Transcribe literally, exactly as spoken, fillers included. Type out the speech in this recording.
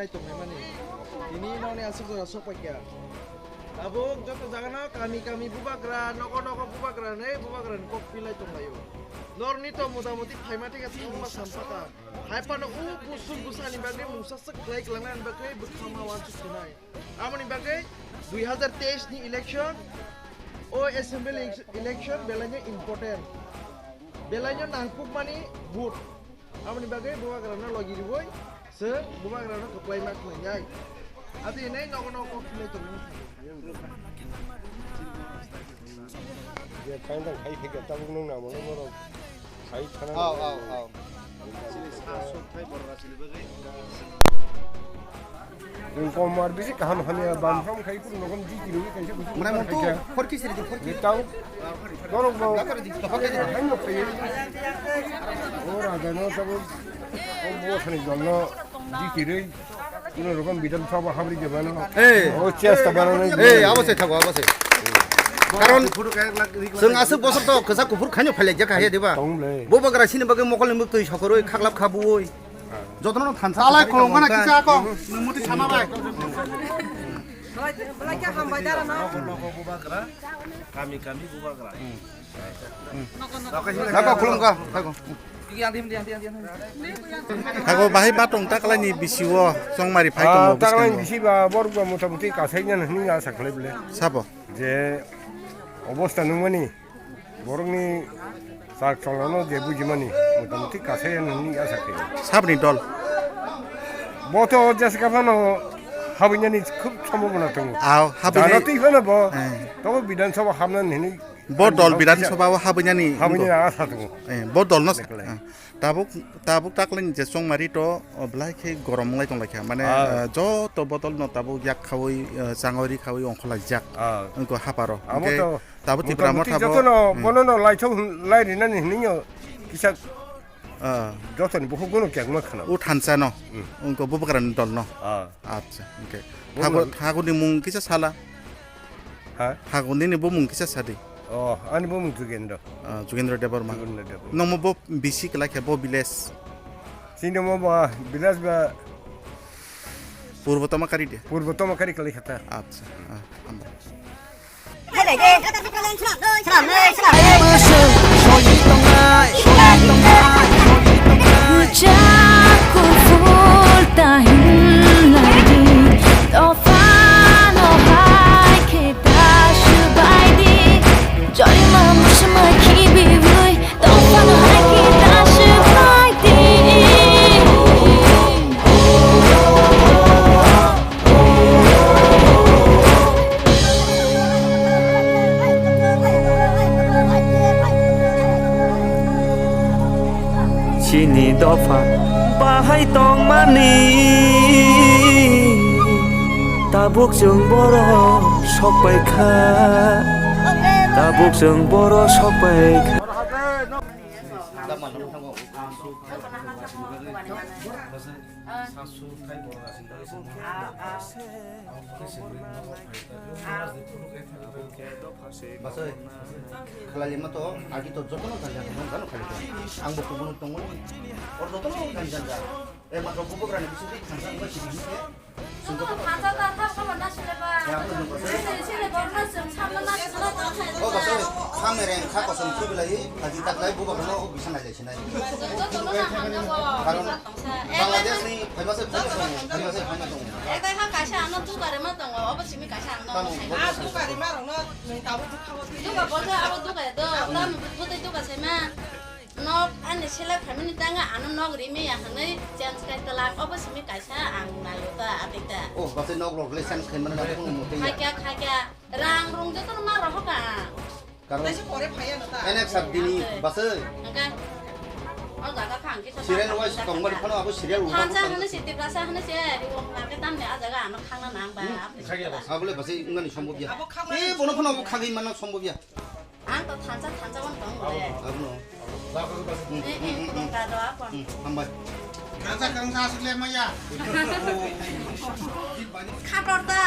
Tongnaimani. Tini nokni aswk jora sokpaikha. Tabuk joto jagano kami kami bubagra, nogo nogo bubagra hinwi bubagrani kok pilai tonglaio. Norni to motamoti phaima thika thangma sampaka. Hai phano o busuk busani bagwi mungsa swk khlai kwlangnani bagwi bwkhama wansuk sinai. Aboni bagwi dui hazar teis ni election, o assembly election belaino important. Belaino nangkukmani vote. Aboni bagwi bubagrano logi rwui se bubagrano kwplai ma khlainai. Adi hinwi nogo nogo kok philai tongmani. Je tang tang khai phikha tabuk nung namo nung norok khai thana. Aw, aw, aw. Chini sa sok thai borok rachini bagwi. Chwng kom ar bisi kaham hamya bam ham khai phuru nokon jiti rwi kaisa kuchuk. Mwnai mung tu khorki siri di khorki. Tau. Norok bo. Hai no khai. O raja no tabuk. O bo sani jolno jiti rwi. Kuno rokom Bidhan Sabha habri jebano. Eh. O chesta barano. Eh, abo se thago, abo se. Karon chwng aswk bosor to kwchak kuphur khaino phailai jak hai diba. Tong le. Bo bagra sini bagwi mokol ni muktwi sokoroi khaklap khabui. Jotono thansa. Talai kolong kana kisa ko. Numuti sana bai. Belai, belai khe hambai dara no. Nogo nogo bubagra, kami kami bubagra. Nako khulumkha, thago. Thago bahai batong taklaini bisio chongmari phai tongo. Taklaini bisi ba borok ba motamuti kasaina hinwi asa khlai bole. Sabo. Je obostha nungmani. Borokni chak cholano je bujimani motamuti kasai nini asa khe. Sabni dol? Bo to jeska phano habinani khub sombhabona tongo. Aw, habinai. Dano twi phano bo. Eh. Tobo Bidhan Sabha habna nini. Bo dol Bidhan Sabha o habinani. Habinani asa tongo. Eh, bo dol no. Tabuk, tabuk taklaini je chongmari to, o, belai khe gorom wnglai tonglaikha. Mane, eh, joto bodol no tabuk yak khaui, eh, changori khaui ongkhorlaijak. Wngkha haparo. Hwnkhe tabuk Tipra Motha bo, jotono bono no laithok lai rinani hinwi kisa jotoni bukhuk bono kyak ma khana. O thansa no. Wngkha bubagrani dol no. Acha, hwnkhe. Thago, thagoni mung kisa sala. Ha? Hago nini bumung kisa sadi. Oh, ani bumung Jugendra. Ah, Jugendra Debbarma. Jugendra Debbarma. Nomo bo bisi kwlai khe bo village. Sini mo ba village ba. Purbo Tomakari de. Purbo Tomakari kwlai khata. Acha. Ah, hambai. Kuchak kufur ta hinlai di, dophano hai khe ta swbai di. Jorima muchma khibiwi, dophano hai khe ta swbai di. Chini dopha bahai tongmani, tabuk chwng borok sokpai kha, tabuk chwng borok sokpai kha. Basai, khlai lima to, agi to jotono ganjan, no gano khlai to. Ang bo kubun tongo. Or jotono ganjan ja. Eh, matro kubugrani bising thansa ba sini ke. Sungko to. Thansa ta tha kama na sile ba. Ya, ano nungko. Sile, sile borna sung samna na sile. Oh, basai, khamere, kha kosong tu bilai, agi tak lai bubagrano bisa nai. Karon Bangladesh ni phaima se phaima tongo, phaima se phaima tongo. Ekdai ha kaisa ano duka rema tongo, obo simi kaisa ano. Tamo, ah, duka rema rokno nwng tabuk duka bo twi. Duka bo twi abo duka do, tamo bwtwi duka se ma. Nok ani selai phaimani tanga ano nok rimi ya hwnwi change kai twlak, obo simi kaisa ang naio ta atita. Oh, bate nok rok le change khai mano na phone mo tei ya. Khaikya, khaikya. Rang rung joto no ma rohoka. Karon N X R D ni basai. Hwnkhe o jaga kha ang kisa serial wise tongmani phano abo serial wise. Thansa hwnwi se, Tiprasa hwnwi se, riwong hwnka khe tamni a jaga ano khangna nang ba. Abole basai wngmani sombobya. Eh, bono phano abo khagwi manna sombobya. Ang to thansa, thansa wan tong le. Abono. Eh, eh, khulum ka do apon. Hambai. Thansa kangsa asuk le maya. Khator ta.